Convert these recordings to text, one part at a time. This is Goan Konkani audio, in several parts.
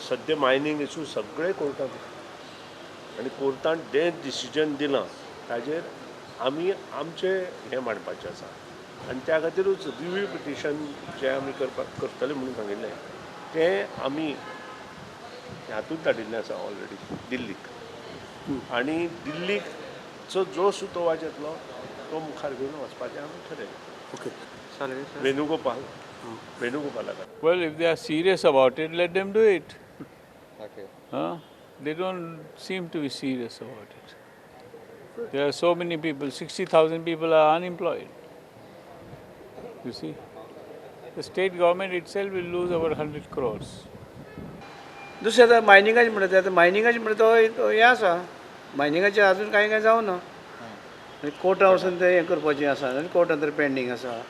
सद्या मायनींग इशू सगळे कोर्टान आनी कोर्टान जें डिसिजन दिलां ताजेर आमी आमचें हें मांडपाचें आसा आनी त्या खातीरूच रिव्यू पिटिशन जें आमी करपाक करतले म्हणून सांगिल्लें तें आमी हातूंत धाडिल्लें आसा ऑलरेडी दिल्लीक आनी दिल्लीकचो जो सुतोवाच येतलो तो मुखार घेवन वचपाचें आमी ठरयलें. ओके. वेणुगोपाल, वेणुगोपाला कडेन. Well, if they are serious about it, let them do it. Okay. Huh? They don't seem to be serious about it. There are so many people, 60,000 people are unemployed. You see? The state government itself will lose over 100 crores. दुसरें आतां मायनिंगाचें म्हणटा तें, आतां मायनिंगाचें म्हणटा तो हें आसा, मायनिंगाचें आजून कांय कांय जावना. कोर्टां वचून तें हें करपाचें आसा आनी कोर्टान तर पेंडींग आसा.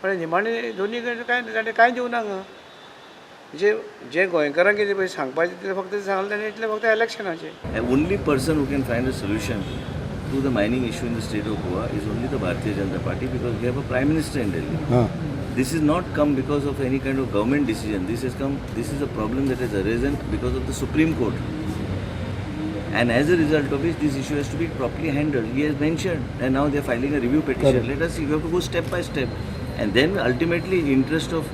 पण निमाणें दोनी कडेन कांय ताणें कांय दिवना हांगा. म्हणजे जें गोंयकारांक कितें पळय सांगपाचें तें फक्त सांगलें ताणें, इतलें फक्त इलेक्शनाचें. The only person who can find a solution to the mining issue in the state of Goa is only the Bharatiya Janata Party, because we have a prime minister in Delhi. This is not come because of any kind of government decision. This has come. This is a problem that has arisen because of the Supreme Court. And as a result of which, this issue has to be properly handled. He has mentioned, and now they are filing a review petition. Let us see. We have to go step by step, and then ultimately, interest of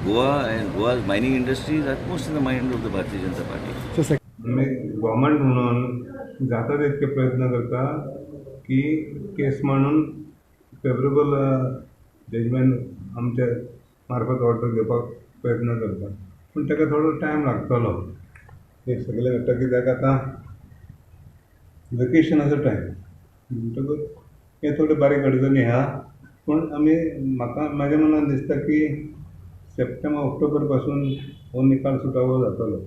Goa and Goa's mining industry is utmost in the mind of the Bharatiya Janata Party. आमी गव्हर्मेंट म्हणून जाता तितके प्रयत्न करता की केस मांडून फेवरेबल जजमेंट आमच्या मार्फत ऑर्डर घेवपाक प्रयत्न करता, पूण ताका थोडो टायम लागतलो. हे सगळें घडटा कित्याक आतां वेकेशनाचो टायम म्हणटकूच हे थोड्यो बारीक अडचणी आहा, पूण आमी म्हाका म्हाज्या मनान दिसता की सप्टेंबर ऑक्टोबर पासून हो निकाल सुटावो जातलो.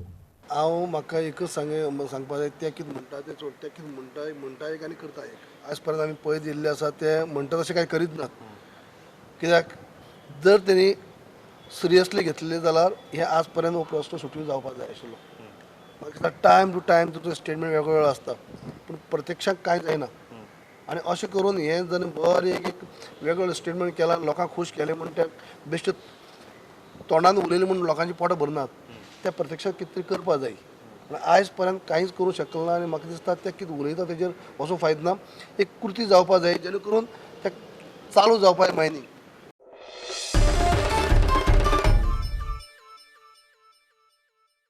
हांव म्हाका एकच सांगपा जाय, ते कितें म्हणटा तें सोड, ते कितें म्हणटा म्हणटा एक आनी करता एक. आयज पर्यंत आमी पळयत येयल्ले आसा, ते म्हणटा तशें कांय करीत नात. कित्याक जर तेणी सिरियसली घेतलें जाल्यार हे आज पर्यंत हो प्रश्न सुटून जावपाक जाय आशिल्लो. म्हाका दिसता टायम टू टायम तुजो स्टेटमेंट वेगळो वेगळो आसता, पूण प्रत्यक्षात कांय जायना. आनी अशें करून हें जर बरें एक एक वेगवेगळे स्टेटमेंट केला, लोकांक खूश केले म्हूण ते बेश्टे तोंडान उलयलें म्हूण लोकांची पोटां भरनात, ते प्रत्यक्षात कितें तरी करपाक जाय. पूण आयज पर्यंत कांयच करूंक शकलें ना. आनी म्हाका दिसता ते कितें उलयता तेजेर वचूंक फायदो ना, एक कृती जावपाक जाय जेणे करून ते चालू जावपाक मायनींग.